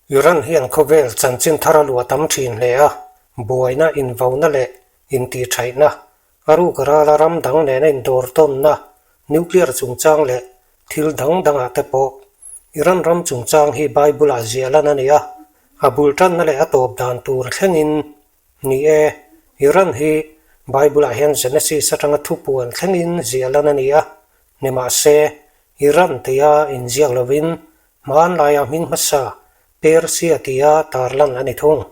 Iran hian khawvel chanchin thar a luah tam thin hle a, buaina, invauna leh intihṭhaihna, a ruk rala ram dang nena indawr tawnna, nuclear chungchang leh thil dang dangah te pawh Iran ram chungchang hi Bible-ah ziah lan a ni a, a bul tanna leh a tawp dan tur thlengin ni e. Iran hi Bible-ah hian Genesis atanga thupuan thlengin ziah lan a ni a, nimahse Iran tia inziak lovin Hmanlaia hming hmasa Persia tia tarlan a ni thung.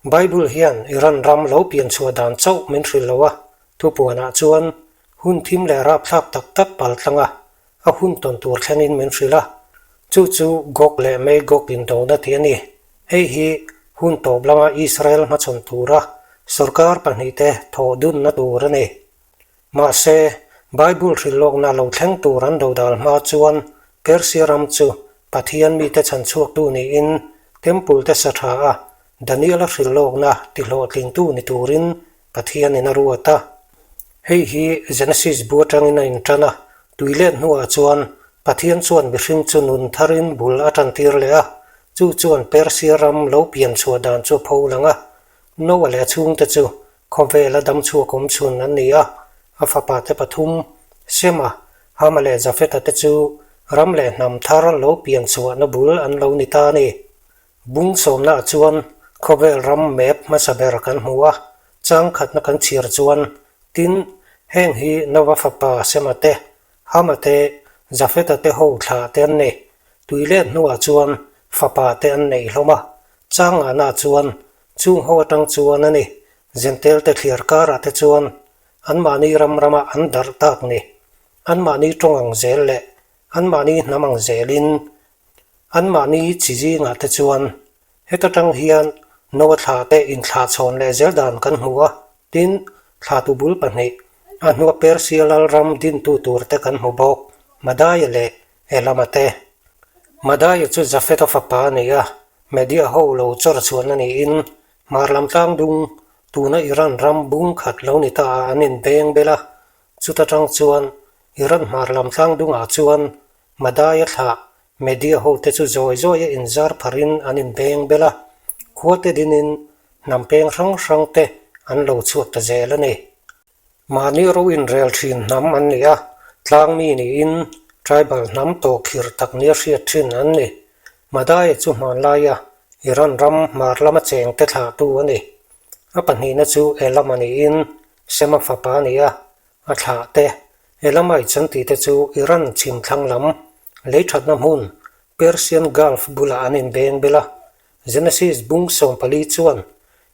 Bible hian Iran ram lo pian chhuah dan chauh min hrilh lo a, thupuanah chuan hun thim leh rapthlak tak tak pal tlang a, a hun tawn tur thlengin min hrilh a. Chu chu Gog leh Magog indona tih a ni. Hei hi hun tawp lama Israel hmachhawn tura sorkar pahnihte thawh dunna tur a ni. Mahse, Bible hrilh lawkna lo thleng tur an dodal hma chuan Persia ram chu Pathian mite chhan chhuaktu niin Temple te sa tha a, Daniela hrilh lawkna tihlawhtlingtu ni turin Pathianin a ruat a. Hei hi Genesis bu atangin a intan a, tui let hnuah chuan Pathian chuan mihring chu nun tharin bul a tantir leh a, chu chuan Persia ram lo pian chhuah dan chu a pho lang a, Noah leh a chhungte chu Khawvela damchhuak awm chhun an ni a, a fapate pathum, Sema, Hama leh Jafeta te chu ram leh hnam thar lo pian chhuahna bul an lo ni ta a ni. Bung sawmnaah chuan khawvel ram map hmasa ber kan hmu a, chang khatna kan chhiar chuan, tin, heng hi Nova fapa Sema te, Hama te, Jafeta te ho thlah te an ni. Tui let hnuah chuan fapa te an nei hlawm a, chang ngahnaah chuan Chung ho atang chuan a ni, Zentel te thliar karah te chuan anmahni ram rama an darh tak ni. Anmahni tawng ang zel leh anmahni hnam ang zelin anmahni chi zingah te chuan heta tang hian Noa thla te inthlah chhawn leh zel dan kan hmu a, tin, thlatu bul pahnih, a hnua Persia lal ram dintu tur te kan hmu bawk, Madaia leh Elama te. Madaia chu Jafeta fapa a ni a, Media ho lo chawr chhuahna niin hmar lam tlang dung tuna Iran ram bung khat lo ni ta ah an inbeng bel a, chuta tang chuan Iran hmar lam tlang dungah chuan Madaia thlah Media ho te chu zawi zawi a inzar pharin an inbeng bel a, khua te dinin hnam peng hrang hrang te an lo chhuak ta zel a ni. Mahni ro inrel thin hnam an ni a, tlangmi niin tribal hnam tawhkhirh tak nia hriat thin an ni. Madaia chu hmanlaia Iran ram hmar lama chengte thlahtu a ni. A pahnihna chu Elama niin Sema fapa a ni a, a thlahte Elamites an tihte chu Iran chhim thlang lam leithatna hmun Persian Gulf bulah an inbeng bel a, Genesis bung 14 chuan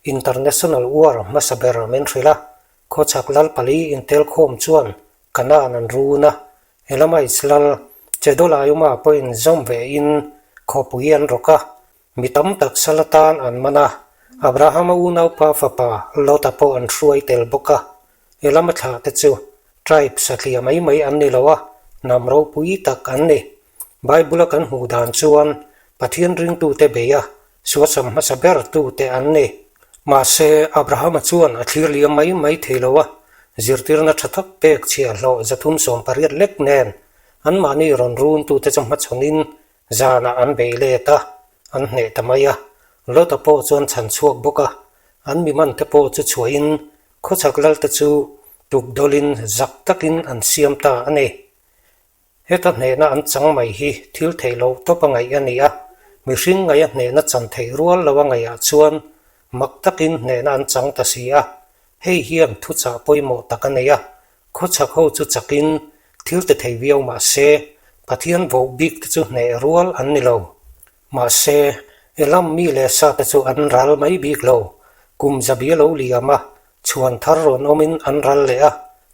International War hmasa ber min hrilh a, khawchhak lal pali intelkhawm chuan Canaan an run a, Elamites lal Chedorlaomer pawhin zawm ve in khawpui an rawk a, mi tam tak sal atan an man a, Abrahama unaupa fapa Lota pawh an hruai tel bawk a, Elama thlah te chu tribe satliah mai mai an ni lo a, hnam ropui tak an ni. Bible-a kan hmuh dan chuan Pathian ringtute bei a, suasam hmasa ber tute an ni. Mahse, Abrahama chuan a thlir liam mai mai thei lo a, zirtirna tha tak pek chhiahhlawh 380 lek nen anmahni rawn runtute chu hmachhawnin zanah an bei let a, an hneh ta mai a. Lota pawh chuan chhan chhuak bawk a, an mi mante pawh chu chhuahin khawchhak lalte chu tukdawlin zak takin an siam ta a ni. Heta hnehna an chang mai hi thil theih loh tawp a ngaih a ni a, mihring ngaih a hnehna chan theih rual lo a ngaihah chuan mak takin hnehna an chang ta si a, hei hian thuchah pawimawh tak a nei a, khawchhak ho chu chakin thil ti thei viau mah se Pathian voh bik te chu hneh rual an ni lo. Mahse, Elam mi leh sa te chu an ral mai bik lo, kum zabi a lo liam a, chhuan thar rawn awmin an ral leh a,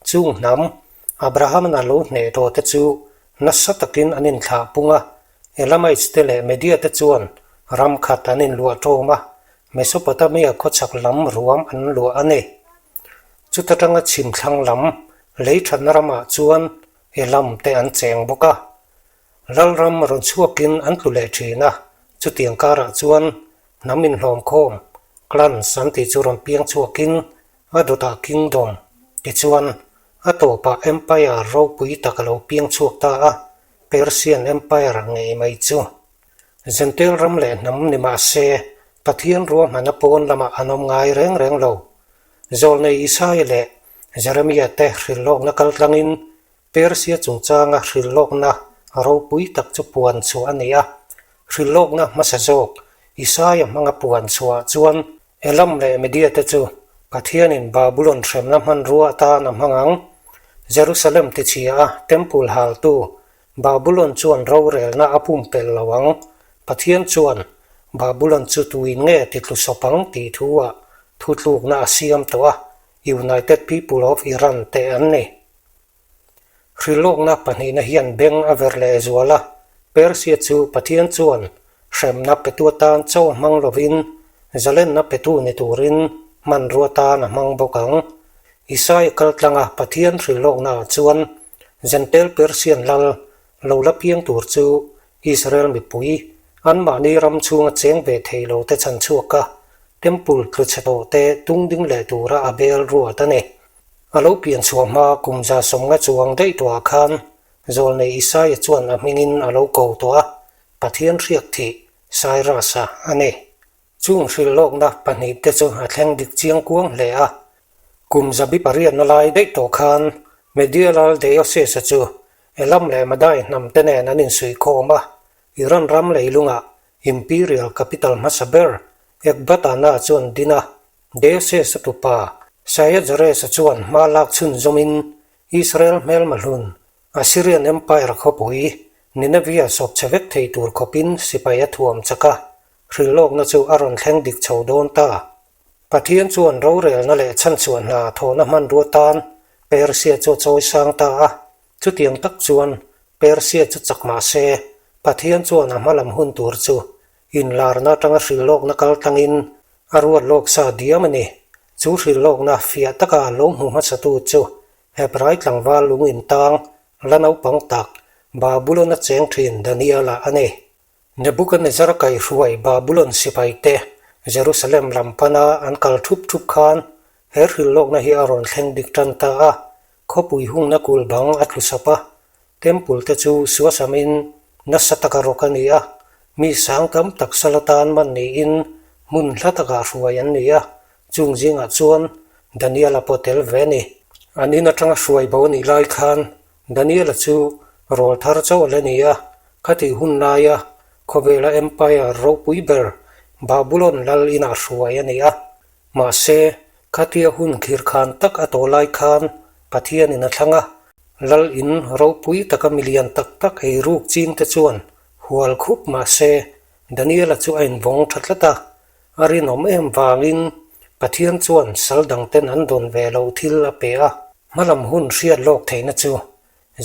chung hnam, Abraham-an a lo hneh tawh te chu nasa takin an inthlah pung a, Elamites te leh Media te chuan ram khat an inluah ṭawm a, Mesopotamia khawchhak lam ruam an luah a ni. Chuta tanga chhim thlang lam lei ṭhatna ramah chuan Elam te an cheng bawk a. Lalram rawn chhuakin an tlu leh ṭhin a, chutiang karah chuan hnam inhlawmkhawm, clans, an tih chu rawn piang chhuakin a dawtah kingdom tichuan a tawpah empire ropui tak a lo piang chhuak ta a, Persian Empire ngei mai chu. Jentail ram leh hnam ni mah se, Pathian ruahmana pawn lamah an awm ngai reng reng lo. Zawlnei Isaia leh Jeremia te hrilhlawkna kaltlangin Persia chungchanga hrilhlawkna ropui tak chu puan chhuah a ni a. Hrilhlawkna hmasa zawk Isaia hmanga puan chhuah chuan Elam leh Media te chu Pathianin Babulon hremna hmanrua atan a hmang ang. Jerusalem tichhia a Temple haltu Babulon chuan rorelna a pumpelh lo ang. Pathian chuan Babulon chu tuin nge ti tlu sawp ang tih thu-ah thutlukna a siam tawh a, United People of Iran te an ni. Hrilhlawkna pahnihna hian beng a ver leh zual a, Persia chu Pathian chuan hremna petu atan chaw a hmang lovin zalenna petu ni turin hmanrua tan a hmang bawk ang. Isaia kaltlanga Pathian hrilhlawknaah chuan Jentail Persian lal lo la piang tur chu Israel mipui anmahni ram chhunga cheng ve thei lo te chhan chhuak a, Temple tlu chhe tawh te tung ding leh tura a bel ruat a ni. A lo pian chhuah hma kum 150 chuang daih tawhah khan Zawlnei Isaia chuan a hmingin a lo ko tawh a, Pathian hriak thih Cyrus-a a ni. Chung hrilhlawkna pahnihte chu a thleng dik chiang kuang hle a. Kum zabi pariatna lai daih tawh khan Media lal Deiosis-a chu Elam leh Madai hnamte nen an insuihkhawm a, Iran ram leilungah Imperial capital hmasa ber Ekbatana chuan din a, Deiosis-a tupa Cyaxares-a chuan hma lak chhunzawmin Israel hmelma hlun Assyrian Empire khawpui Nineveh sawp chhe vek thei tur khawpin sipai a thuam chak a, hrilhlawkna chu a rawn thleng dik chho dawn ta. Pathian chuan rorelna leh chhanchhuah hna thawhna hmanrua tan Persia chu a chawi sang ta a, chutiang tak chuan Persia chu chak mah se, Pathian chuan a hmalam hun tur chu inlarna atanga hrilhlawkna kal tlangin a ruat lawk sa diam a ni. Chu hrilhlawkna fiah taka lo hmu hmasatu chu Hebrai tlangval lung intang la naupang tak Babulon a cheng thin Daniela a ni. Nebuchadnezzar kaihruai Babulon sipaite Jerusalem lam pana an kal thup thup khan he hrilhlawkna hi a rawn thleng dik tan ta a, khawpui hungna kul bang a tlu sap a, Temple te chu suasamin nasa taka rawk a ni a, mi sang tam tak sal atan man niin hmun hla takah hruai an ni a, chung zingah chuan Daniela pawh tel ve a ni. An in atanga hruai bo a nih lai khan Daniela chu rawl thar chauh a la ni a, khatih hun laia khawvela empire ropui ber Babulon lal inah hruai a ni a. Mahse, khatia hun khirkhan tak a tawh lai khan Pathianin a thlang a, lal in ropui taka milian tak tak ei ruk ching te chuan hual khup mahse, Daniela chu a invawng tha tlat a, a rinawm em vangin Pathian chuan sal dangten an dawn ve loh thil a pe a. Hmalam hun hriat lawk theihna chu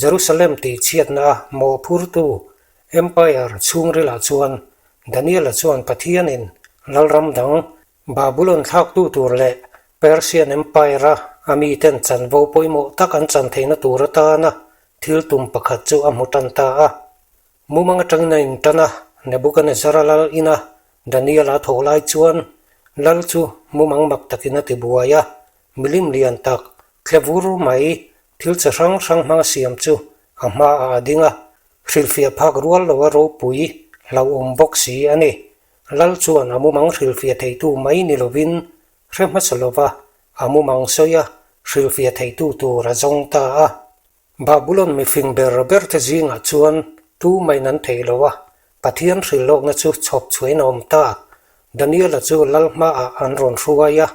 Jerusalem tihchhiatna a mawhphurtu Empire chhungrilah chuan Daniela chuan Pathianin lalram dang Babulon thlaktu tur leh Persian Empire-a a miten chanvo pawimawh tak an chan theihna tur atana thil tum pakhat chu a hmu tan ta a. Mumang atangin a intan a, Nebuchadnezzar-a lal ina Daniel-a thawh lai chuan lal chu mumang mak takin a ti buai a, milim lian tak, tle vur mai, thil che hrang hrang hmanga siam chu a hmaah a ding a, hrilhfiah phak rual loa ropui hlauhawm bawk si a ni. Lal chuan a mumang hrilhfiah theitu mai ni lovin hre hmasa lova a mumang sawi a hrilhfiah theitu tur a zawng ta a. Babulon mifing ber ber te zingah chuan tu maiin an thei lo a, Pathian hrilhlawkna chu chhawp chhuain a awm ta. Daniela chu lal hmaah an rawn hruai a,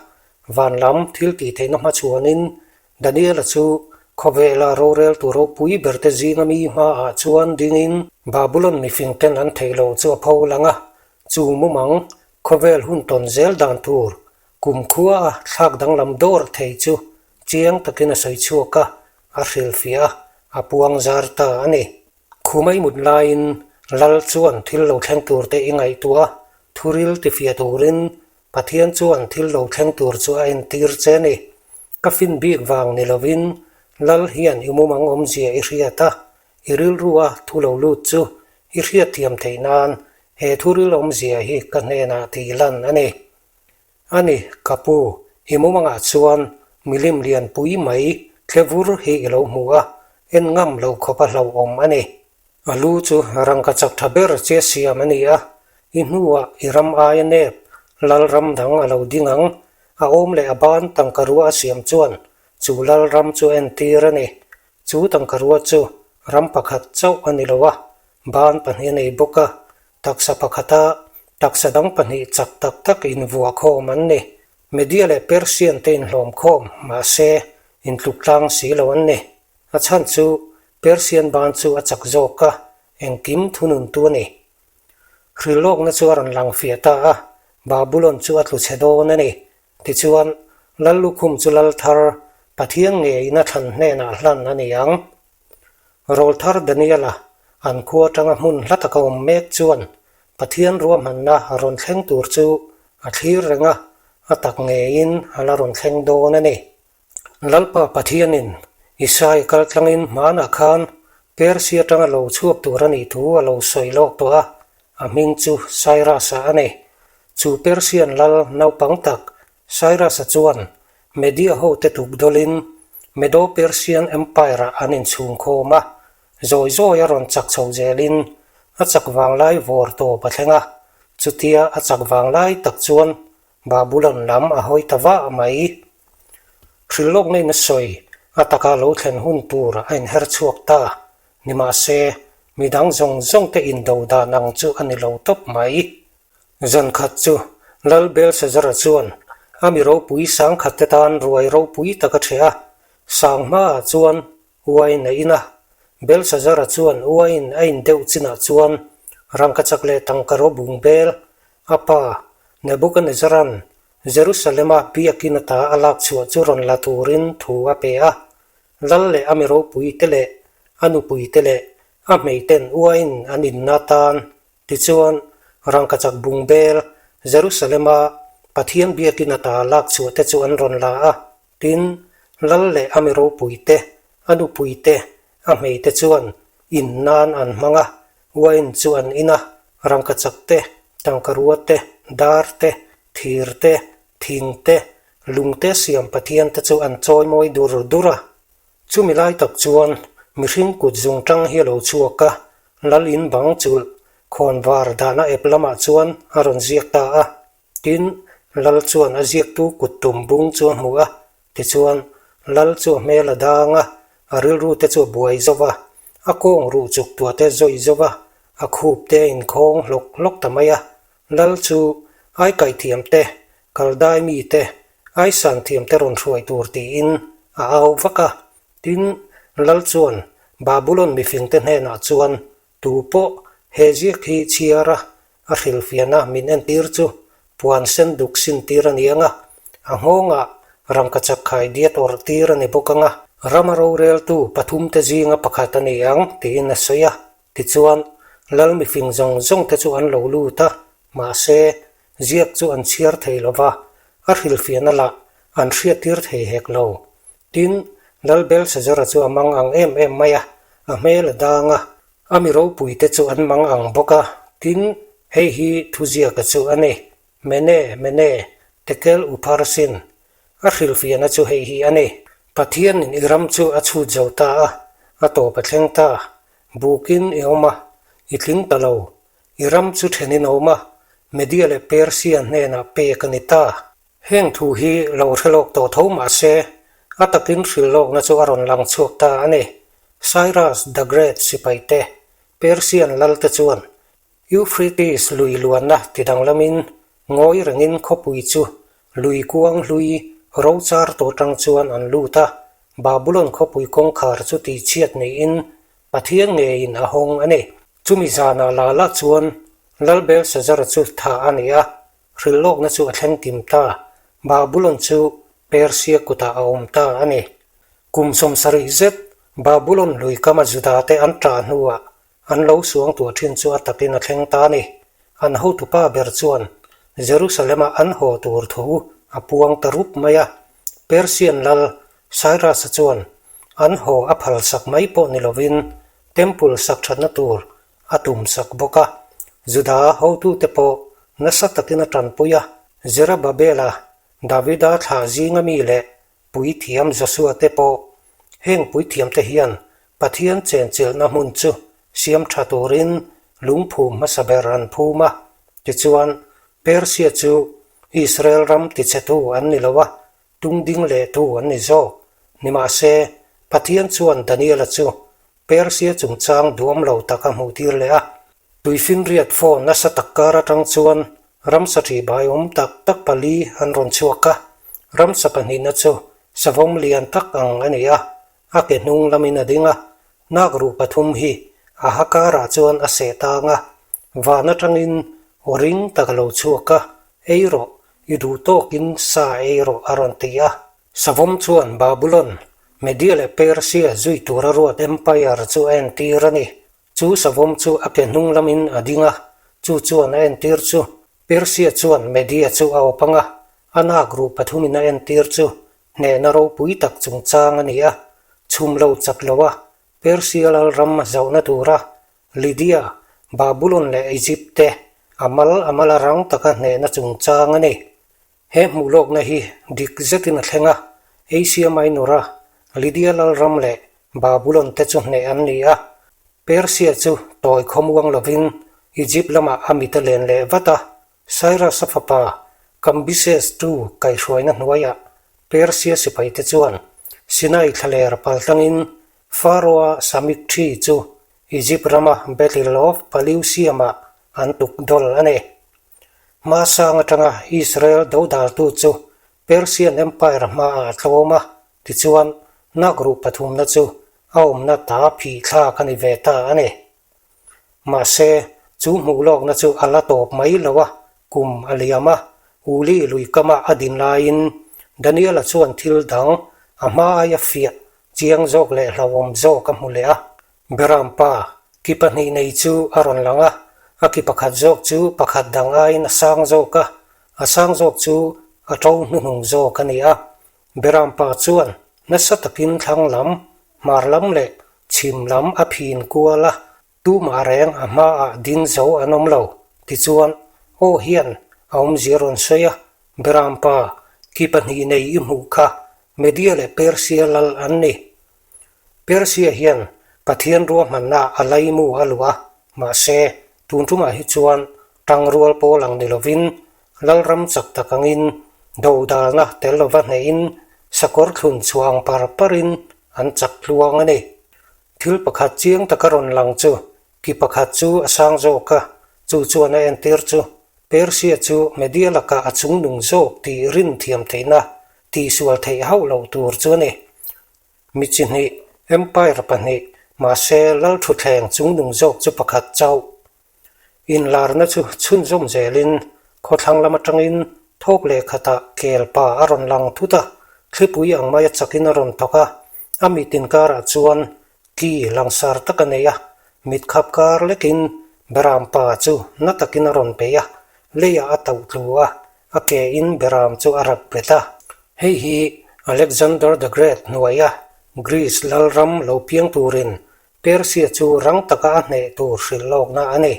van lam thil tih theihna hmachhuanin Daniela chu khawvela roreltu ropui berte zinga mi hmaah chuan dingin Babulon mifingten an theih loh chu a pho lang a, chu mumang khawvel hun tawn zel dan tur kumkhua a thlak danglam dawr thei chu chiang takin a sawi chhuak a, a hrilhfiah a, a puang zar ta a ni. Khumai mut laiin Lal chuan thil lo thleng turte i ngaihtuah a, thuril tifiah turin Pathian chuan thil lo thleng tur chu a entir che a ni. Ka fin bik vang ni lovin Lal hian i mumang awmzia i hriat a, i rilrua thu lo lut chu i hriatthiam theih nan he thuril awmzia hi ka hnenah tih lan a ni. A ni, ka pu, i mumangah chuan milim lian pui mai tle vur hi i lo hmu a, en ngam lo khawpa hlauhawm a ni. A lu chu rangka chak tha ber che siam a ni a. I hnuah i ram aia nep lal ram dang a lo ding ang. A awm leh a ban tangkarua a siam chuan chu lal ram chu a entir a ni. Chu tangkarua chu ram pakhat chauh a ni lo a, ban pahnih a nei bawk a, taksa pakhata taksa dang pahnih chak tak tak invuah khawm an ni. Media leh Persian te inhlawm khawm, mahse, intluk tlang si lo an ni. A chhan chu Persian ban chu a chak zawk a, engkim thununtu a ni. Hrilhlawkna chu a rawn lang fiah ta a, Babulon chu a tlu chhe dawn a ni. Tichuan, Lal lukhum chu Lal thar, Pathian ngeiin a thlan hnenah hlan a ni ang. Rawlthar Daniela, an khua atanga hmun hla taka awm mek chuan Pathian ruahmanna rawn thleng tur chu a thlir reng a, a tak ngeiin a la rawn thleng dawn a ni. Lalpa Pathianin Isai kal tlangin hmanah khan Persia atanga lo chhuak tur a nih thu a lo sawi lawk tawh a, a hming chu Cyrus-a a ni. Chu Persian lal naupang tak Cyrus-a chuan Media hote tukdawlin Medo-Persian Empire-ah an inchhungkhawm a, zawi zawi a rawn chak chho zelin a chak vanglai vawr tawp a thleng a, chutia a chak vanglai tak chuan Babulon lam a hawi ta vah mai. Hrilhlawkna in a sawi, a taka lo thlen hun tur a inher chhuak ta. Nimahse, midang zawng zawng te indo dan ang chu a ni lo tawp mai. Zan khat chu Lal Belshazzar-a chuan a mi ropui sangkhat te tan ruai ropui tak a ṭheh a, sang hmaah chuan uain a in a. Belshazzar-a chuan uain a in deuh chinah chuan rangkachak leh tangka rawbung bel a pa Nebuchadnezzar-a'n Jerusalem-a biakin ata a lak chhuah chu rawn la turin thu a pe a. Lal leh a mi ropui te leh a nupui te leh a hmeiten uain an inna tan Tichuan, rangkachak bung bel, Jerusalem-a Pathian biakin ata lak chhuah te chu an rawn la a, tin, lal leh a mi ropui te, a nupui te, a hmei te chuan in nan an hmang a, wine chu an in a, rangkachak te, tangkarua te, dar te, thir te, thing te, lung te siam pathian te chu an chawimawi dur dur a. Chumi lai tak chuan mihring kut zung tang hi a lo chhuak a, Lal in bang chulh khawnvar dahna ep lamah chuan a rawn ziak ta a. Tin, Lal chuan a ziaktu kut tum bung chu a hmu a, tichuan Lal chu a hmel a dang a, a rilru te chu a buai zo va, a kawng ruh chuk tuah te zawih zo va, a khup te a inkhawng hlawk hlawk ta mai a. Lal chu ai kaihthiam te, kaldai mi te, ai san thiam te rawn hruai tur tiin a au vak a. Tin, Lal chuan Babulon mifingte hnenah chuan tu pawh he ziak hi chhiar a, a hrilhfiahna min entir chu puan sen duk sin tir a ni ang a, a nghawngah rangkachak khai diat awrh tir a ni bawk ang a, rama roreltu pathumte zinga pakhat a ni ang tiin a sawi a. Tichuan, Lal mifing zawng zawngte chu an lo lut a, mahse, ziak chu an chhiar thei lo va, a hrilhfiahna lah an hriattir thei hek lo. Tin, Lal Belshazzar-a chu a mang ang em em mai a, a hmel a dang a, a mi ropuite chu an mang ang bawk a, tin, hei hi thuziaka chu a ni, Mene, Mene, Tekel Upharsin. A hrilhfiahna chu hei hi a ni. Pathianin i ram chu a chhut zo ta a, a tawp a thleng ta. Bukin i awm a, i tling ta lo. I ram chu thenin a awm a, Media leh Persia hnenah pek a ni ta. Heng thu hi lo hre lawk tawh tho mah se, a takin hrilh lawkna chu a rawn lang chhuak ta a ni. Cyrus the Great sipai te, Persian lal te chuan Euphrates lui luanna ti danglamin ngawi rengin khawpui chu lui kuang hlui rochar tawh tang chuan an lut a, Babulon khawpui kawngkhar chu tihchhiat niin Pathian ngeiin a hawng a ni. Chumi zanah la la chuan Lal Belshazzar chu thah a ni a, Hrilhlawkna chu a thleng kim ta. Babulon chu Persia kutah a awm ta a ni. Kum 70 zet Babulon lui kama Judate an ṭah hnuah an lo suang tuah ṭhin chu a takin a thleng ta a ni. An hotupa ber chuan Jerusalem-a an haw tur thu a puang ta rup mai a. Persian lal Cyrus-a chuan an haw a phalsak mai pawh ni lovin Temple sak ṭhatna tur a tumsak bawk a. Juda hotute pawh nasa takin a tanpui a, Zerababela, Davida thlah zinga mi leh puithiam Josua te pawh heng puithiamte hian Pathian chenchilhna hmun chu siam tha turin lungphum hmasa ber an phum a. Tichuan, Persia chu Israel ram tichhetu an ni lo a, tung ding lehtu an ni zawk. Nimahse, Pathian chuan Daniela chu Persia chungchang duam lo tak a hmuhtir leh a. Tuifinriat phone nasa tak kar atang chuan ramsa ṭihbai awm tak tak pali an rawn chhuak a, ramsa pahnihna chu savawm lian tak ang a ni a, a ke hnung lamin a ding a, nak ruh pathum hi a ha karah chuan a seh tang a, van atangin aw ring tak a lo chhuak a, Ei rawh, i duh tawkin sa ei rawh a rawn ti a. Savawm chuan Babulon, Media leh Persia zui tura ruat empire chu a entir a ni. Chu savawm chu a ke hnung lamin a ding a, chu chuan a entir chu Persia chuan Media chu a awp ang a, a nak ruh pathumin a entir chu hnehna ropui tak chungchang a ni a, chhum lo chak lo a, Persia lalram zauhna tura Lydia, Babulon leh Egypt te a mal a mal a rang taka hnehna chungchang a ni. He hmuhlawkna hi dik zetin a thleng a, Asia Minor-a Lydia lalram leh Babulon te chu hneh an ni a. Persia chu tawi khawmuang lovin Egypt lamah a mit a len leh vat a, Cyrus-a fapa Cambyses ii kaihhruaina hnuaiah Persia sipaite chuan Sinai thlaler paltlangin Pharaoh-a Samikthi chu Egypt rama Battle of Pelusium-ah an tuk dawl a ni. Hmasang atanga Israel dodaltu chu Persian Empire hmaah a tlawm a, tichuan nakruh pathumna chu a awmna ta phih thlak a ni ve ta a ni. Mahse, chu hmuh lawkna chu a la tawp mai lo a, kum a liam a, Uli lui kama a din laiin Daniela chuan thil dang a hma aia fiah chiang zawk leh hlauhawm zawk a hmu leh a. Beram pa, ki pahnih nei chu a rawn lang a, a ki pakhat zawk chu pakhat dang aiin a sang zawk a, a sang zawk chu a to hnuhnung zawk a ni a. Beram pa chuan nasa takin thlang lam, hmar lam leh chhim lam a phin kual a, tumah reng a hmaah ding zo an awm lo. Tichuan, aw hian a awmzia rawn sawi a, Beram pa, ki pahnih nei i hmuh kha Media leh Persia lal an ni. Persia hian Pathian ruahmanna a laimu a luh a, mahse, tun tumah hi chuan tangrual pawl ang ni lovin lalram chak tak angin dodalna tel lova hnehin sakawr thlun chhuah ang par parin an chak tluang a ni. Thil pakhat chiang taka rawn lang chu ki pakhat chu a sang zawk a, chu chuan a entir chu Persia chu Media lakah a chungnung zawk tih rin thiam theihna tihsual theih hauh loh tur chu a ni. Mi chi hnih, empire pahnih, mahse lal thutthleng chungnung zawk chu pakhat chauh. Inlarna chu chhunzawm zelin khawthlang lam atangin thawk leh khatah kel pa a rawn lang thut a, thlipui ang maia chakin a rawn thawk a, a mit inkarah chuan ki langsar tak a nei a, mit khap kar lekin beram pa chu na takin a rawn bei a, leiah a tauh tlu a, a ke in beram chu a rap bet a. Hei hi Alexander the Great hnuaia Greece lalram lo piang turin Persia chu rang taka a hneh tur hrilh lawkna a ni.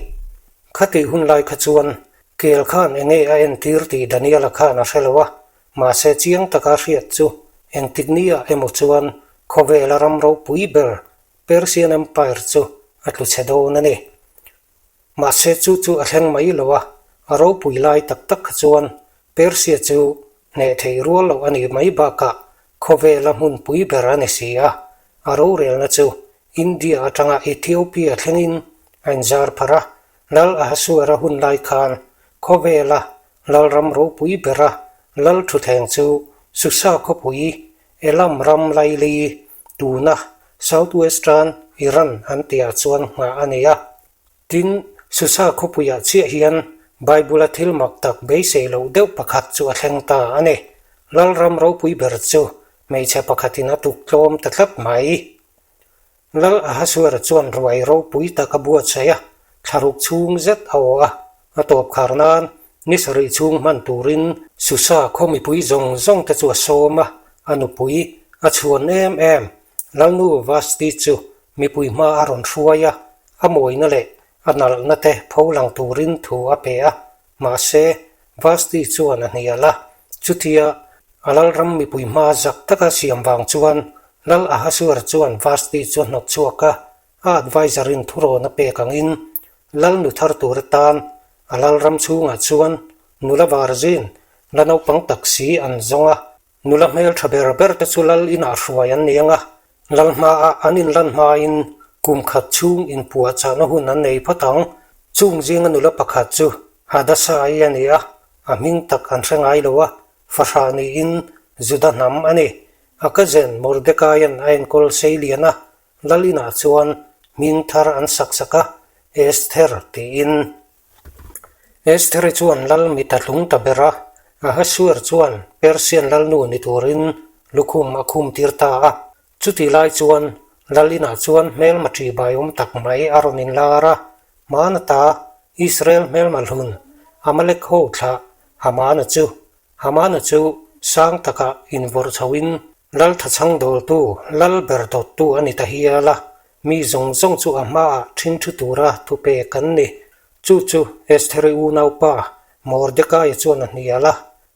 Khatih hun lai kha chuan kel khan enge a entir tih Daniela khan a hre lo a, mahse chiang taka hriat chu engtik nia emaw chuan khawvela ram ropui ber Persian Empire chu a tlu chhe dawn a ni. Mahse chu chu a thleng mai lo a, a ropui lai tak tak kha chuan Persia chu hneh theih rual loh a nih mai bakah khawvela hmunpui ber a ni si a, a rorelna chu India atanga Ethiopia thlengin a inzar pharh a, Lal Ahasuera hun lai khan khawvela lalram ropui bera lal thutthleng chu Susa khawpui Elam ram laili tuna South Western Iran an tihah chuan nghah a ni a. Tin, Susa khawpuiah chiah hian Bible-a thil mak tak beisei loh deuh pakhat chu a thleng ta a ni. Lalram ropui ber chu hmeichhe pakhatin a tuk tlawm ta tlat mai. Lal Ahasuera chuan ruai ropui tak a buatsaih a, thlaruk chhung zet a awh a, a tawp khar nan ni sarih chhung hman turin Susa khaw mipui zawng zawng te chu a sawm a, a nupui a chhuan em em. Lalnu Vashti chu mipui hma a rawn hruai a, a mawina leh a nalhna te pho lang turin thu a pe a, mahse Vashti chuan a hnial a, chutia a lalram mipui hma zak taka siam vang chuan Lal Ahasuer chuan Vashti chu a hnawt chhuak a, a adviser in thurawn a pek angin Lal nu thar tur atan. A lalram chhungah chuan nula varzin la naupang tak si an zawng a, nula hmeltha ber ber te chu lal inah hruai an ni ang a, lal hmaah an inlan hmain kum khat chhung inpuahchahna hun an nei phawt ang. Chung zinga nula pakhat chu Hadassah-i a ni a, a hming tak an hre ngai lo a, fahrah niin Juda hnam a ni. A cousin Mordecai-a'n a enkawl sei lian a, Lal inah chuan hming thar an sak sak a, Esther tiin. Estheri chuan lal mit a tlung ta ber a, Ahasuer chuan Persian lalnu ni turin lukhum a khum tir ta a. Chutih lai chuan lal inah chuan hmelma ṭi baiawm tak mai a rawn inlar a, Hmana ta Israel hmelma hlun Amalek ho thlah Hamana chu Hamana chu sang takah invawrh chhoin Lal thachhang dawltu, lal ber dawttu a ni ta hial a, mi zawng zawng chu a hmaah ṭhin ṭhu tura thupek an ni. Chu chu Estheri unaupa Mordekaia chuan a hnial a,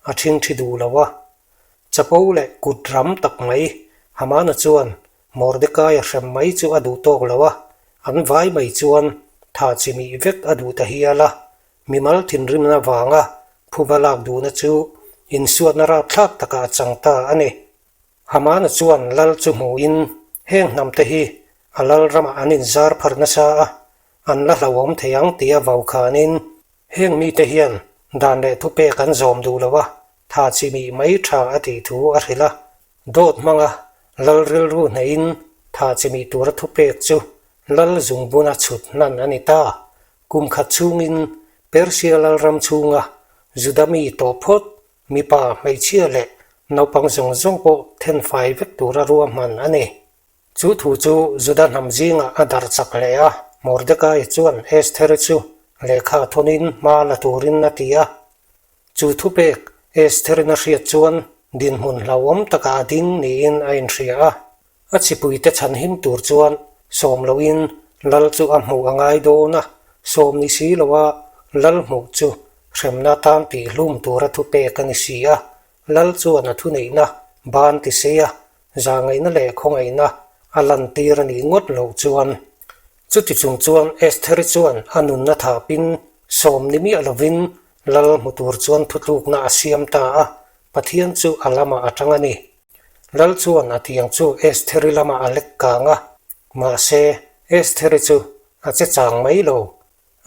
a ṭhin ṭhi duh lo a. Chapo leh kut ram tak mai Hamana chuan Mordekaia hrem mai chu a duh tawk lo a, an vai mai chuan tha chimih vek a duh ta hial a, Mimal thinrimna vanga phuba lak duhna chu insuatna rapthlak takah a chang ta a ni. Hamana chuan lal chu hmuhin heng hnamte hi a lal ramah an inzar phar nasa a, an la hlauhawm thei ang tia vau khanin heng mite hian dan leh thupek an zawm duh lo a, tha chimih mai tha a tih thu a hrilh a. Dawt hmanga lal rilru hneihin tha chimih tura thupek chu lal zungbuna chhut hnan a ni ta. Kum khat chhungin Persia lalram chhunga Juda mi tawh phawt, mipa, hmeichhia leh naupang zawng zawng pawh thenfai vek tura ruahman a ni. Chu thu chu Juda hnam zingah a darh chak hle a, Mordecai chuan Esther chu lehkha thawnin hma la turin a ti a. Chu thupek Estherin a hriat chuan dinhmun hlauhawm takah a ding niin a inhria a. A chipuite chhanhim tur chuan sawm loin lal chu a hmuh a ngai dawn a, sawm ni si loa lal hmuh chu hremna tan tihhlum tura thupek a ni si a, lal chuan a thuneihna ban ti sei a, zahngaihna leh khawngaihna a lantir a nih ngawt loh chuan. Chuti chung chuan Estheri chuan a nunna thapin sawm ni miah lovin lal hmu tur chuan thutlukna a siam ta a, Pathian chu a lamah a tang a ni. Lal chuan a tiang chu Estheri lamah a lek kang a, mahse Estheri chu a che chang mai lo.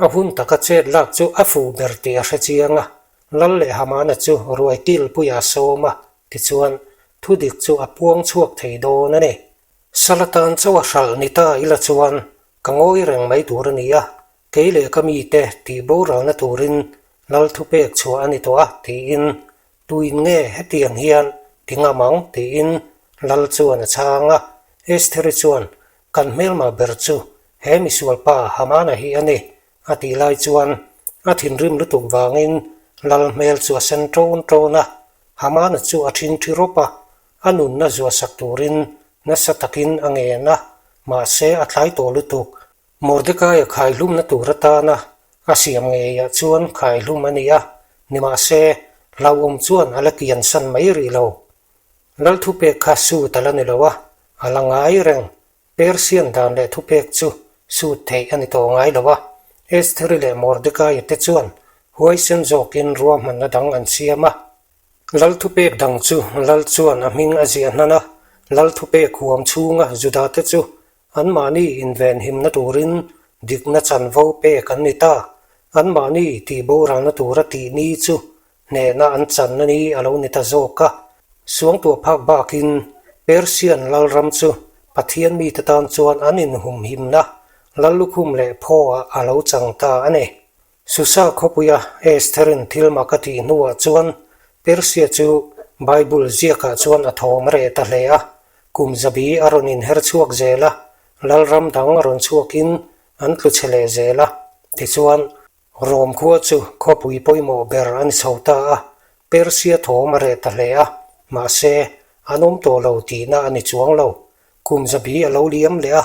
A hun taka chet lak chu a fuh ber tih a hre chiang a, Lal leh Hamana chu ruai kilpuiah a sawm a, tichuan thudik chu a puang chhuak thei dawn a ni. Salatan chauh a hralh ni ta ila chuan ka ngawi reng mai tur a ni a, kei leh ka mite tih boralna turin Lal thupek chhuah a ni tawh a, tiin Tuin nge hetiang hian ti ngam ang? tiin Lal chuan a chhang a. Estheri chuan, Kan hmelma ber chu he misualpa Hamana hi a ni, a tih lai chuan a thinrim lutuk vangin Lal hmel chu a sen ṭawn ṭawn a. Hamana chu a ṭhingṭhi rawp a, a nunna zuahsak turin nasa takin a ngen a, mahse a tlai tawh lutuk. Mordekaia khaihlumna tur atana a siam ngeiah chuan khaihlum a ni a, nimahse, hlauhawm chuan a la kiansan mai rih lo. Lal thupek kha sut a la ni lo a, a la ngai reng. Persian dan leh thupek chu sut theih a ni tawh ngai lo a, Estheri leh Mordekaia te chuan huaisen zawkin ruahmanna dang an siam a. Lal thupek dang chu Lal chuan a hming a ziah hnan a, Lal thupek huam chhunga Judate chu Anmahni invenhimna turin dikna chanvo pek an ni ta. Anmahni tihboralna tura tih ni chu hnehna an channa ni a lo ni ta zawk a. Suangtuah phak bakin Persian lalram chu Pathian mite tan chuan an inhumhimna Lallukhum leh phaw-ah a lo chang ta a ni. Susa khawpuia Estherin thil mak a tih hnuah chuan Persia chu Bible ziakah chuan a thawm reh ta hle a. Kum zabi a rawn inher chhuak zel a, lalram dang a rawn chhuakin an tlu chhe leh zel a. Tichuan, Rom khua chu khawpui pawimawh ber a ni chho ta a, Persia thawm a reh ta hle a, mahse, an awm tawh lo tihna a ni chuang lo. Kum zabi a lo liam leh a,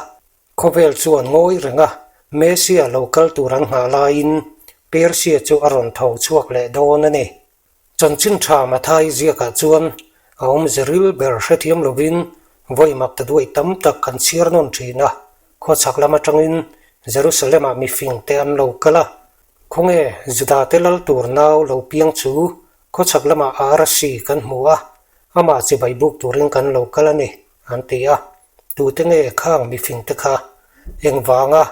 Khawvel chuan ngawi reng a, Messia lo kal tur an nghah laiin Persia chu a rawn tho chhuak leh dawn a ni. Chanchin tha Mathai ziakah chuan a awmze ril ber hrethiam lovin vawi mak ta duai tam tak kan chhiar nawn thin a, khawchhak lam atangin Jerusalem-ah mifing te an lo kal a. Khawnge Judate lal tur nau lo piang chu khawchhak lamah a arsi kan hmu a, amah chibai buk turin kan lo kal a ni, an ti a. Tute nge khang mifingte kha? Engvanga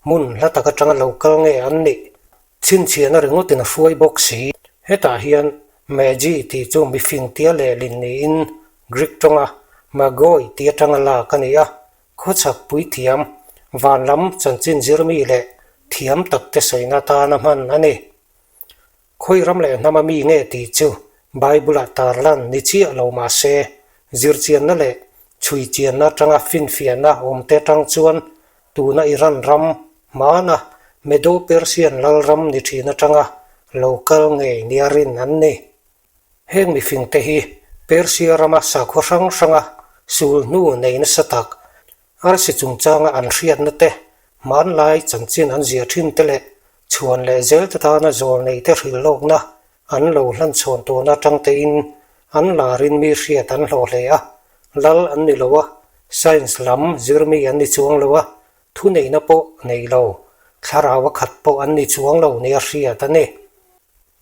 hmun hla tak atanga lo kal nge an nih? Chhinchhiahna ringawtin a hruai bawk si. Hetah hian Magi tih chu mifing tia lehlin niin Greek tawnga Magoi tih atanga lak a ni a, Khawchhak puithiam, van lam chanchin zirmi leh thiam takte sawina atana hman a ni. Khawi ram leh hnama mi nge tih chu Bible-ah tarlan ni chiah lo mah se, zirchianna leh chhuichianna atanga finfiahna awmte atang chuan tuna Iran ram hmana Medo-Persian lalram ni thin atanga lo kal ngei nia rin an ni. Heng mifingte hi Persia rama sakhaw hrang hranga sul hnu nei nasa tak, arsi chungchanga an hriatna te, hmanlai chanchin an zia thin te leh chhuan leh zel te tana zawl nei te hrilhlawkna an lo hlanchhawn tawhna atang tein an larin mi hriat an hlawh hle a, lal an ni lo a, science lam zirmi an ni chuang lo a, thuneihna pawh nei lo, thlarau a khat pawh an ni chuang lo nia hriat a ni.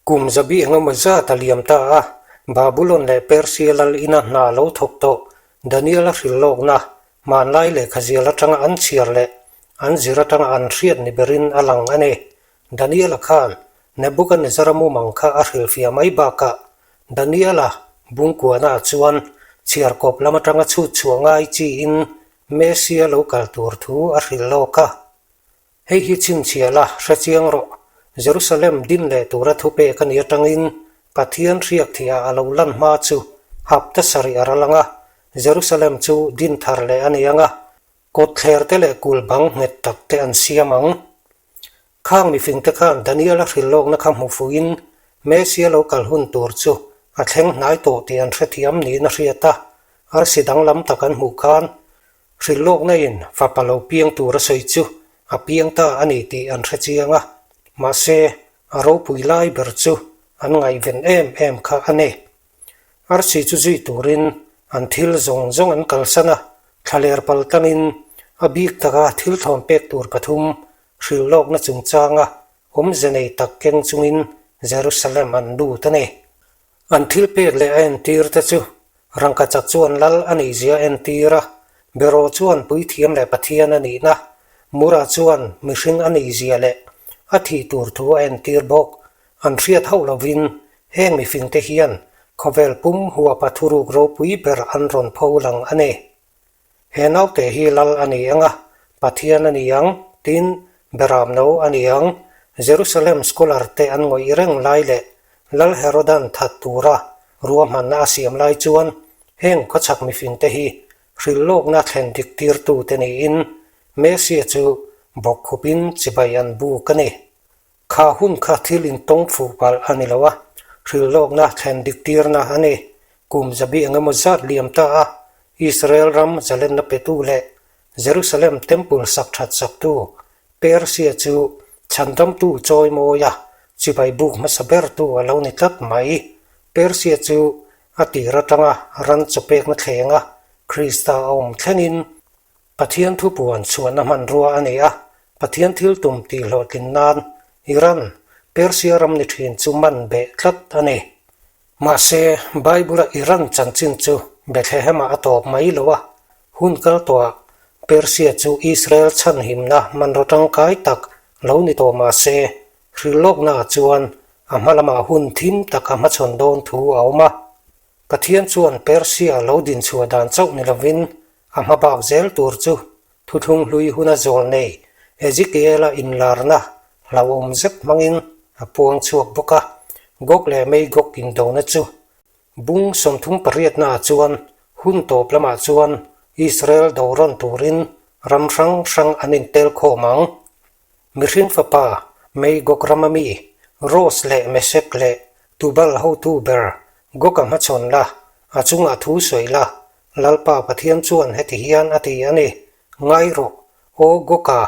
Kum zabi engemaw zat a liam ta a, Babulon leh Persia lal ina hna lo thawk tawh Daniel-a hrilhlawkna hmanlai lehkhazial atanga an chhiar leh an zir atanga an hriat ni berin a lang a ni. Daniel-a khan Nebuchadnezzar-a mumang kha a hrilhfiah mai bakah Daniel-a bungkuanaah chuan chhiarkawp lam atanga chhut chhuah ngai chiin Messia lo kal tur thu a hrilhlawk a. Hei hi chhinchhiah la, hre chiang rawh. Jerusalem din leh tura thupek a ni atangin Pathian hriak thiah a lo lan hma chu hapta sarih a ral ang a, Jerusalem chu din thar leh a ni ang a, kawtthler te leh kul bang nghet tak te an siam ang. Khang mifingte khan Daniel-a hrilhlawkna kha hmu fuhin Messia lo kal hun tur chu a thleng hnai tawh tih an hrethiam niin a hriat a, arsi danglam tak an hmuh khan Hrilhlawkna in fapa lo piang tur a sawi chu a piang ta a ni tih an hre chiang a, mahse a ropui lai ber chu an ngaihven em em kha a ni. Arsi chu zui turin an thil zawng zawng an kalsan a, thlaler pal tlangin a bik taka thil thawn pek tur pathum hrilhlawkna chungchanga awmze nei tak keng chungin Jerusalem an lut a ni. An thil pek leh a entir te chu Rangkachak chuan lal a nihzia a entir a, Beraw chuan puithiam leh Pathian a nihna, Mura chuan mihring a nihzia leh a thih tur thu a entir bawk. An hriat hauh lovin heng mifingte hian khawvel pum huapa thuruk ropui ber an rawn pho lang a ni. He naute hi lal a ni ang a, Pathian a ni ang, tin, Beram no a ni ang. Jerusalem scholar te an ngawih reng lai leh Lal Herodan that tura ruahmanna a siam lai chuan heng khawchhak mifingte hi hrilhlawkna thlen dik tirtute niin Messia chu bawkkhupin chibai an buk a ni. Kha hun kha thil intawng fuh palh a ni lo a, hrilhlawkna thlen dik tirna a ni. Kum zabi eng emaw zat liam ta a, Israel ram zalenna petu leh Jerusalem Temple sak that saktu Persia chu chhandamtu chawi mawi a, chibai buk hmasa bertu a lo ni tlat mai. Persia chu a tir atanga ran chawpekna thlenga Krista a awm thlengin Pathian thupuan chhuahna hmanrua a ni a, Pathian thil tum tih hlawhtlin nan Iran, Persia ram ni thin chu man beh tlat a ni. Mahse, Bible-a Iran chanchin chu Bethlehem-ah a tawp mai lo a, hun kal tawhah Persia chu Israel chhanhimna hmanraw tangkai tak lo ni tawh mah se, hrilhlawknaah chuan a hma lamah hun thim tak a hmachhawn dawn thu a awm a. Pathian chuan Persia lo dinchhuah dan chauh ni lovin A hma bak zel tur chu thuthlung hlui huna zawl nei Ezekiel-a inlarna hlauhawm zet hmangin a puang chhuak bawk a, Gog leh Magog indona chu bung 38 naah chuan hun tawp lamah chuan Israel do rawn turin ram hrang hrang an intel khawm ang. Mihring fapa Magog rama mi Ros leh Mesek leh Tubal hotu ber Gog-a hmachhawn la, a chungah thu sawi la, Lalpa Pathian chuan heti hian a ti a ni, Ngai rawh, aw Goka,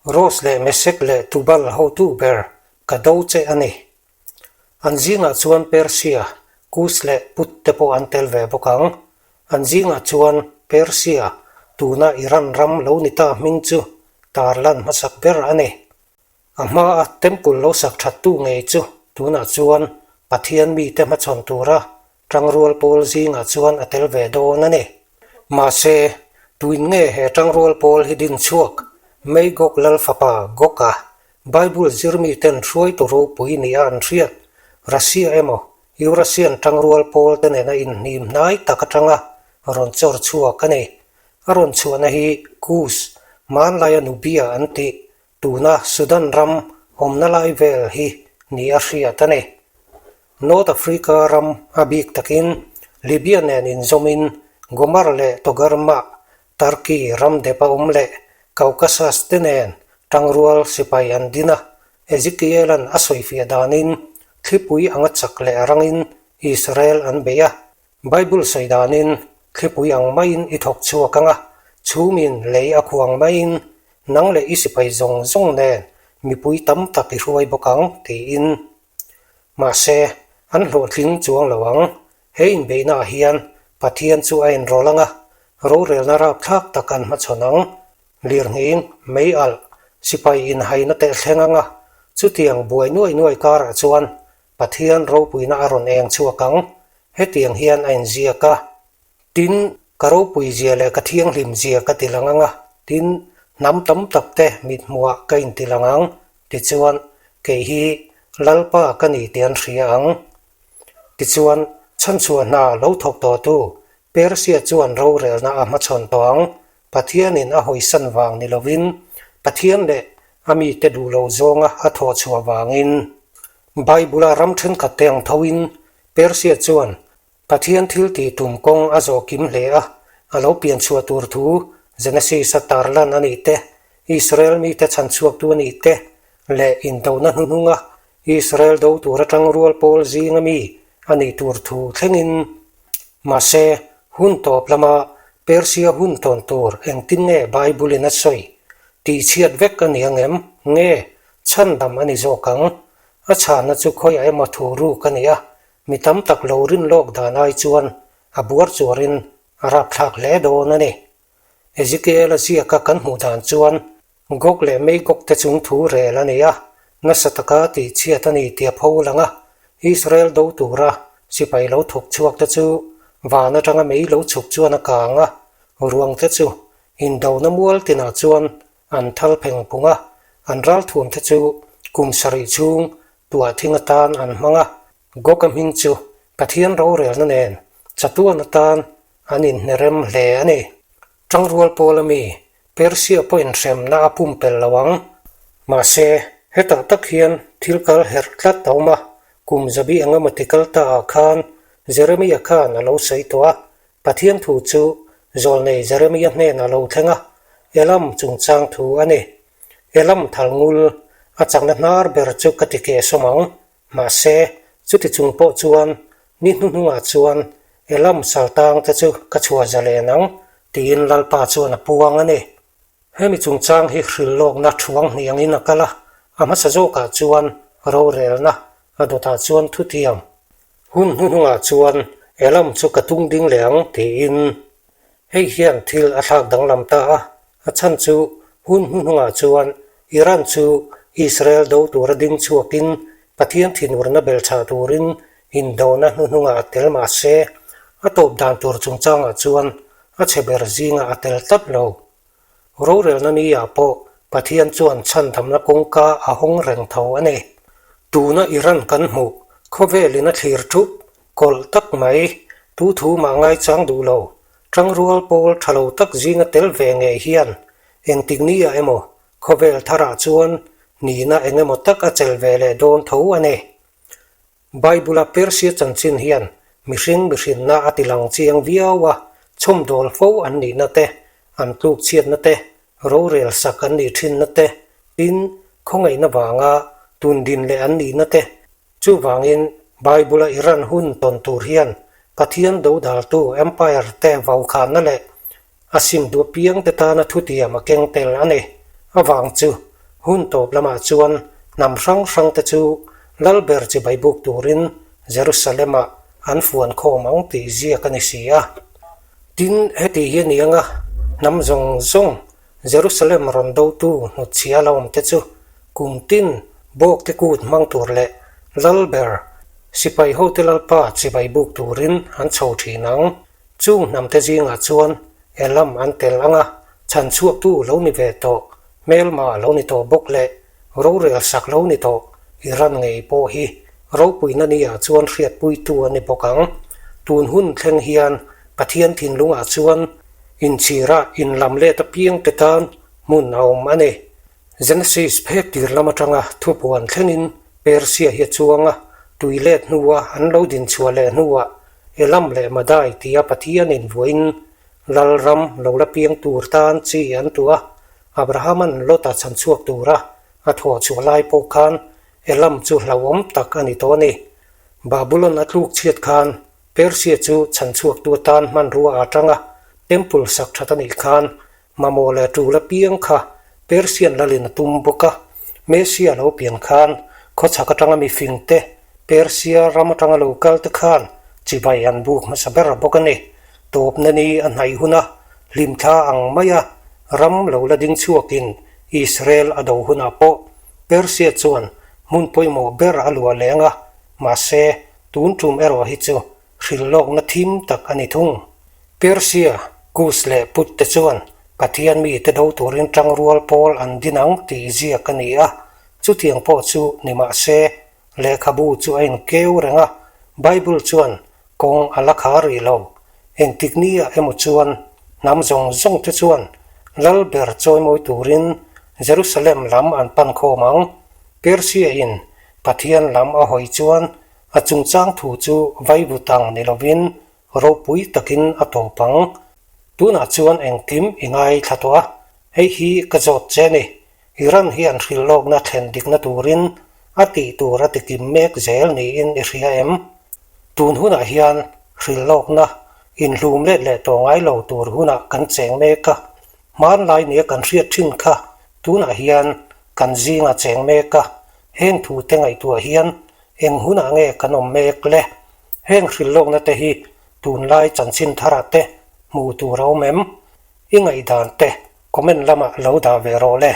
Ros leh Mesek leh Tubal hotu ber, ka do che a ni. An zingah chuan Persia, Kus leh Put te pawh an tel ve bawk ang. An zingah chuan Persia, tuna Iran ram lo ni ta hming chu tar lan hmasak ber a ni. A hmaa temple lo sak thattu ngei chu tunah chuan Pathian mite hmachhawn tura tangrual pawl zingah chuan a tel ve dawn a ni. Mahse, tuin nge he tangrual pawl hi din chhuak? Magog lal fapa Gog-a Bible zirmiten hruaitu ropui nia an hriat, Russia emaw Eurasian tangrual pawl te nena inhnim hnai tak atanga rawn chawr chhuak a ni. A rawn chhuahna hi Kus, hmanlaia Nubia an tih, tuna Sudan ram awmna lai vel hi ni a hriat a ni. North Africa ram a bik takin Libya nen inzawmin Gomer leh Togarmah, Turkey ram dep a awm leh Caucasus te nen tangrual sipai an din a, Ezekiel-a'n a sawifiah danin thlipui anga chak leh rangin Israel an bei a. Bible sawi danin thlipui ang maiin i thawk chhuak anga, chhumin lei a khuang maiin nang leh i sipai zawng zawng nen mipui tam tak i hruai bawk ang tiin. Mahse, an hlawhtling chuang lo ang. He inbeihnaah hian Pathian chu a inrawlh ang a, rorelna rapthlak tak an hmachhawn ang. Lirnghing, mei alh, sipai inhaina teh thleng ang a, chutiang buai nuai nuai karah chuan Pathian ropuina a rawn eng chhuak ang. Hetiang hian a inziak a, Tin, ka ropui zia leh ka thianghlim zia ka ti lang ang a, tin, hnam tam tak te mithmuhah ka inti lang ang, tichuan, kei hi Lalpa ka ni tih an hria ang. Tichuan, chhanchhuah hna lo thawk tawhtu Persia chuan rorelna a hmachhawn tawh ang, Pathianin a hawisan vang ni lovin, Pathian leh a mite duh lo zawnga a thawh chhuah vangin. Bible-a ram thenkhat te ang thoin Persia chuan Pathian thil tih tum kawng a zawh kim hle a, a lo pian chhuah tur thu Genesis-a tar lan a nih te, Israel mite chhan chhuaktu a nih te, leh indona hnuhnunga Israel do tur atang rual pawl zinga mi a nih tur thu thlengin. Mahse, hun tawp lama Persia hun tawn tur engtin nge Bible-in a sawi? Tihchhiat vek a ni ang em? Nge, chhandam a ni zawk ang? A chhanna chu khawiah emaw thu ruk a ni a, Mi tam tak lo rin lawk dan ai chuan a buar chuarin a rapthlak hle dawn a ni. Ezekiel-a ziaka kan hmuh dan chuan Gog leh Magog te chung thu rel a ni a, nasa taka tihchhiat a ni tia pho lang a, Israel do tura sipai lo thawk chhuak te chu van atanga mei lo chhuk chuan a kang a, ruang te chu indona mual tinah chuan an thal pheng phung a, an ralthuam te chu kum sarih chhung Tuah thing atan an hmang a, Gog-a hming chu Pathian rorelna nen chatuan atan an inhnerem hle a ni. Tangrual pawl ami Persia pawhin hremna a pumpelh lo ang. Mahse, hetah tak hian thil kal herh tlat a awm a, kum zabi eng emaw ti kal ta ah khan Jeremia khan a lo sawi tawh a, Pathian thu chu zawlnei Jeremia hnenah a lo thleng a, Elam chungchang thu a ni. Elam thal ngul a chakna hnar ber chu ka ti keh sawm ang. Mahse, chuti chung pawh chuan ni hnuhnungah chuan Elam saltang te chu ka chhuah zalen ang, tiin Lalpa chuan a puang a ni. Hemi chungchang hi hrilhlawkna thuang hniangin a kal a, a hmasa zawkah chuan rorelna, a dawtah chuan thutiam. Hun hnuhnungah chuan Elam chu ka tung ding leh ang, tiin Hei hian thil a thlak danglam ta a, a chhan chu hun hnuhnungah chuan Iran chu Israel do tura ding chhuakin Pathian thinurna belchhah turin indona hnuhnungah a tel mah se, a tawp dan tur chungchangah chuan a chhe ber zingah a tel tlat lo. Rorelna ni ah pawh Pathian chuan chhandamna kawngka a hawng reng tho a ni. Tuna Iran kan hmuh, khawvelin a thlir thup, kawlh tak mai, tu thu mah ngaichang duh lo, tangrual pawl tha lo tak zinga tel ve ngei hian engtik ni ah emaw khawvel tharah chuan nihna eng emaw tak a chelh ve leh dawn tho a ni. Bible-a Persia chanchin hian mihring mihrinna a ti lang chiang viau a, chhawmdawl fo an nihna te, an tluk chhiatna te, rorel sak an nih thinna te, tin, khawngaihna vanga tundin leh an nihna te. Chuvangin, Bible-a Iran hun tawn tur hian Pathian dodaltu empire te vaukhanna leh A sim duh piang te tana thutiam a keng tel a ni. Avang chu, hun tawp lamah chuan hnam hrang hrang te chu Lalber chibai buk turin Jerusalem-ah an fuan khawm ang tih ziak a ni si a. Tin, heti hi a ni anga, hnam zawng zawng Jerusalem rawn dotu hnutchhia la awm te chu. Kum tin bawkte kut hmang tur leh lal ber sipai hote lalpa chibai buk turin an chho thin ang. Chung hnamte zingah chuan Elam an tel ang a, chhanchhuaktu lo ni ve tawh, hmelma lo ni tawh bawk leh rorel sak lo ni tawh Iran ngei pawh hi ropuina nia chuan hriatpuitu a ni bawk ang. Tun hun thleng hian Pathian thinlungah chuan inchhira inlam let apiangte tan hmun a awm a ni. Genesis phek tir lam atanga thupuan thlengin Persia hi a chuang a, tui let hnua an lo din chhuah leh hnuah Elam leh Madai tia Pathianin vuain Lalram lo la piang tur tan chi an tuah a, Abrahama'n Lota chhan chhuak tura a thawh chhuah lai pawh khan Elam chu hlauhawm tak a ni tawh a ni. Babulon a tluk chhiat khan Persia chu chhan chhuaktu atan hmanrua a tang a, Temple sak that a nih khan Mamawh leh tul apiang kha Persian lalin a tum bawk a. Messia lo pian khan khawchhak atanga mifing te, Persia ram atanga lo kal te khan chibai an buk hmasa ber bawk a ni. Tawpna ni a hnaih hun a, hlimthla ang maia ram lo la ding chhuakin Israel a do hunah pawh Persia chuan hmun pawimawh ber a luah leng a, mahse tun tum erawh hi chu hrilhlawkna thim tak a ni thung. Persia, Kus leh Put te chuan Pathian mite do turin tangrual pawl an din ang tih ziak a ni a, chutiang pawh chu ni mah se, lehkhabu chu a inkeu reng a, Bible chuan kawng a la khar rih lo. Engtik nia emaw chuan hnam zawng zawng te chuan lal ber chawimawi turin Jerusalem lam an pan khawm ang. Persia in Pathian lam a hawi chuan A chungchang thu chu vaivut ang ni lovin ropui takin a tawp ang. Tunah chuan engkim i ngaithla tawh a, hei hi ka zawt che ni. Iran hian hrilhlawkna thlen dikna turin a tih tur a tikim mek zel niin i hria em? Tun hunah hian hrilhlawkna inhlum let leh tawh ngai lo tur hunah kan cheng mek a, hmanlai nia kan hriat thin kha tunah hian kan zinga cheng mek a, heng thute ngaihtuah hian Eng hunah nge kan awm mek le? Heng hrilhlawkna te hi tunlai chanchin tharah te hmuh tur a awm em? I ngaihdan te comment lamah lo dah ve rawh le.